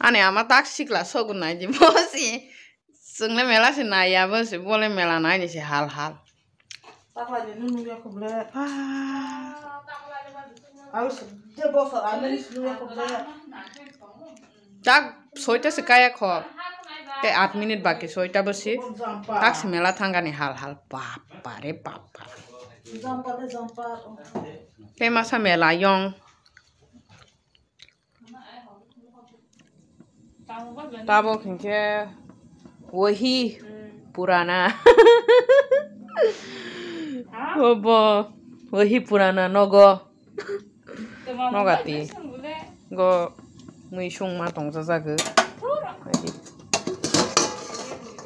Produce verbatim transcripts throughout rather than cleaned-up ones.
Ani ama tak sikla sogo nai di bosi. Chwngle mela se naiya bosi, bole mela nai ni se hal hal. Takla de nunu ya khuble. Ah. Au se je boso ani nunu ya khuble. Tak soita se kaya kho. Te aat minute baki soita bosi. Tak se mela thangani hal hal. Bappa re bappa. Jampa de jampa. Te masa mela yong. Tabok hinkhe wahi purana. Obo wahi purana nogo. Nogati. Go mui sungma tongjajago.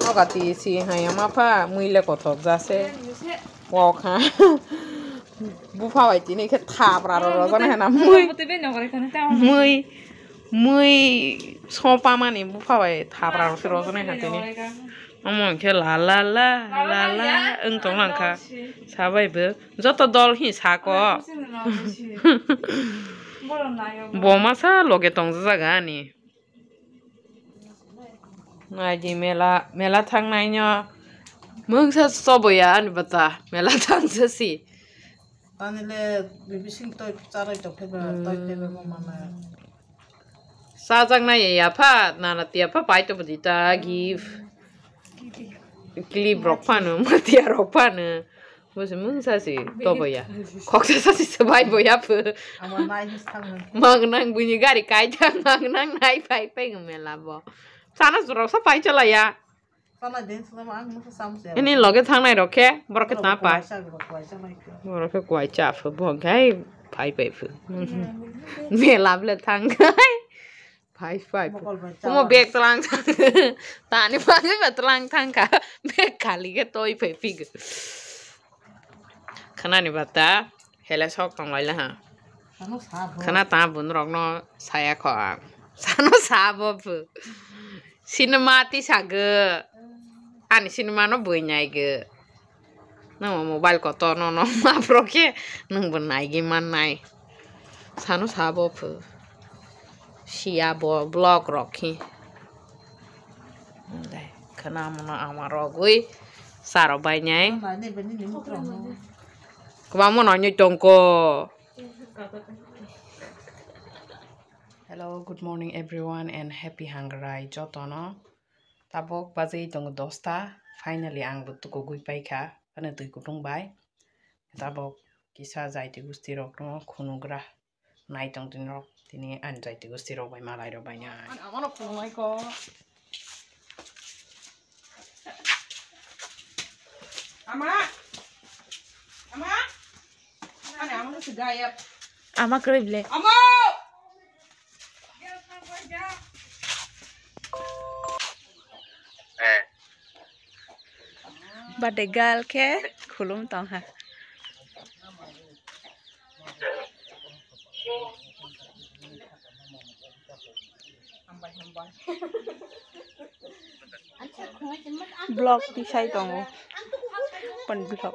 Nogati si hai ama pha mui le kothok jase. Wokha. Bupha bai tini khe thapra rok rojani hana mui. Mui. Mui sopamani bupha bai thapra rok se rojani hana tini. Omo hinkhe la la la la la wng tong langkha. Sabai bo joto dol hi sako. Bo masa loge tongjajaga ani. Naidi mela, mela thangnaino mungsa soboya ani bata mela thangsasi. Tani le bibising toi charai tokhe ba, toi tebe mo mana. Sajak nai yapha, nana tiapha pai to budita gift. Clip rok phano, matia rok phano. Bo se mungsa si toboya. Khoksa sa si swbai boya pho. Ama nai his thang nang. Mang nang buini gari kai thang, mang nang nai pai pai mela bo. Sana jora sa pai chala ya. Sana den sana ma ang musa sam se. Ini loge thangnai rok khe, borok khe ta pai. Borok khe kuai cha pho, bo khe pai pai pho. Mela ble thang kai. Phai phai. Mokol bai omo chawar. Bag tlang thang. Tani phai ba tlang thang kha. Bag khali khe toi phai phik. Khana ni bata hele sok tong lai ha. Ano sa bo. Khana ta bun rok no saya kho ang. Sano sa bo phu. Cinema ti sa ge. Ani cinema no bui nai ge. Nwng mobile kotor no, no map rok khe nwng bo naigwi mannai. Sano sabo phu. Siya bo vlog rok khe. Khwna mano ama rogwi sa rok bainai. Kwbangma nai tongko. Hello, good morning everyone and happy Hangrai jotono. Tabok bajwi tongo dosta, finally ang bo tukugwi paikha, ano twi kutung bai. Tabok kisa jaiti gusti rokno khunugra, naitong tini rok, tini ani jaiti gusti rok bai malai rok bai nai. Ani amano khulumai ko. Ama, ama, ani amano se gayab. Ama kwrwi ble. Ama! Birthday girl khe khulum tongha. Vlog tisai tongo. Pon vlog.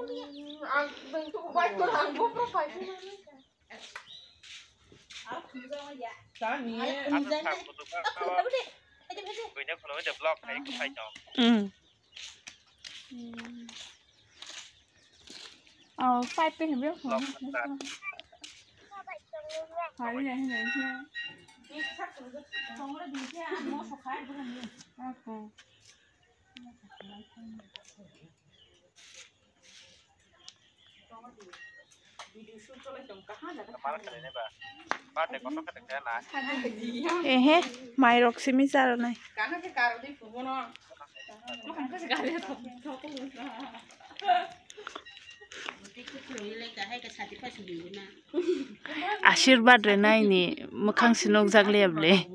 Mm. Oh, five pe hembe. Ehe, mairok simi charonai. Ashirbad rwnaini mwkhang se nukjak liya ble.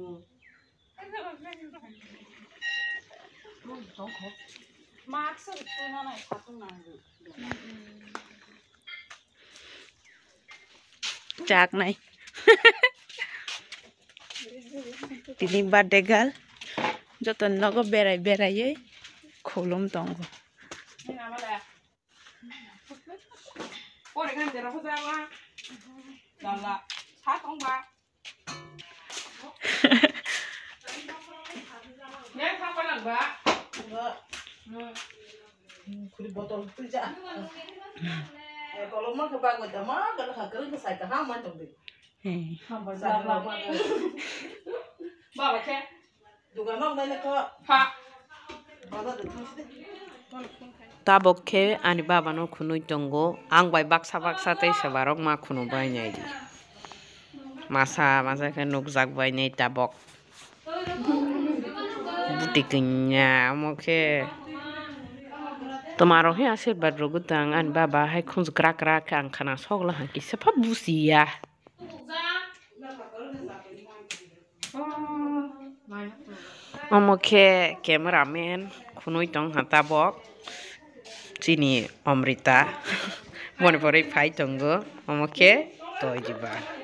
Chaknai. Tini birthday girl. Joto nogo berai beraiwi khulum tongo. Botol twi ja. Eh, kolokma khe bagwi tongma, gana kha kwrwng khe sai kaham man tong di. Hey. Baba khe. Dugan nok nai le kho. Pha. Baba de thang si de. Tabok khe ani baba no khunui tongo. Ang bai baksa baksa tei se barok ma khunu bai nai di. Masa masa khe nukjak bai nai tabok. Buti kanya omo khe. Twma rok he asirbat rwgwi tong ani baba hai khunju kra kra khe ang khana sok la kisa pha busia. Omo khe camera man khunui tong ha tabok chini Amrita boni pore phai tongo omo khe toi diba.